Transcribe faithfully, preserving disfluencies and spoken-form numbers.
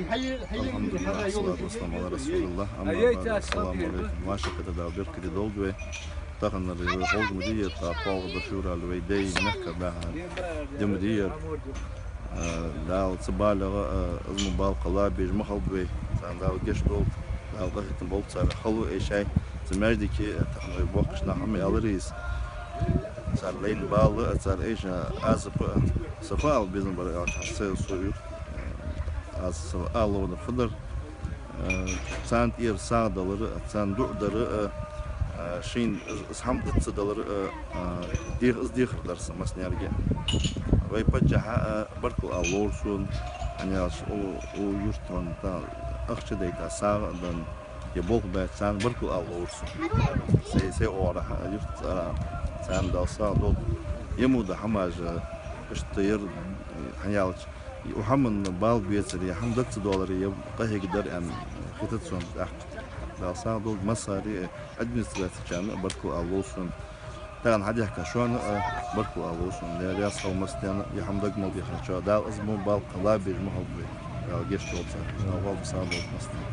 الحمد لله، والصلاة والسلام على رسول الله. أما بعد، السلام عليكم. Вай шоашка Дала беркате долда вай. Таханара вай хьалха ма дий ер, тӀаккха кхоалагӀа февраль вай даь мехкара дӀахо ди ма дий ер. Э, Дала цу балагӀа, э, из мо бала кхелла безаш ма хилба вай. Царна Дала гешт долда, Дала къахетам болба цар. Хало эшай цу маьждиге, э, тахан вай боккхийча наха ма аьлар из. Цар лайна бала, э, цар эшача Ӏазапа, э, са фу ала безам бар аьлча, хьа са со юр. Аз са аллавана фу дар, э, царна тӀера сагӀа далар, э, царна дуӀа дар, э, э, шийна из, из хӀама дац ца далар, э, э, дех-, из дехар дар са массанега. Вай паччахьа, э, баркал ала ловр сона, хӀана аьлча, у, у юрта хьона тӀа ахча дайта, сагӀа а даь, е болх баьча царна баркал ала ловр сона. Сай, сай оагӀорахьа юрта цӀа-, царна Дала сагӀа долда. Е мо да хӀамаш, э, иштта ер, э, хӀана аьлча, укх хӀаман бала бецаре, хӀама дац ца даларе, е къахьегаргдар аьнна хетац сона тӀаккха. Дала сагӀа долда массане, э, администрацечарна а баркал ала ловр сона. Тахан хьадехка шоана а баркал ала ловр сона. Даьла раьза хилва массанена, е хӀама дага мел дехачоа. Дала из мо бала кхелла безаш ма хилба вай. Дала гешт долда царна. Дала гӀолла сагӀа долда массанена.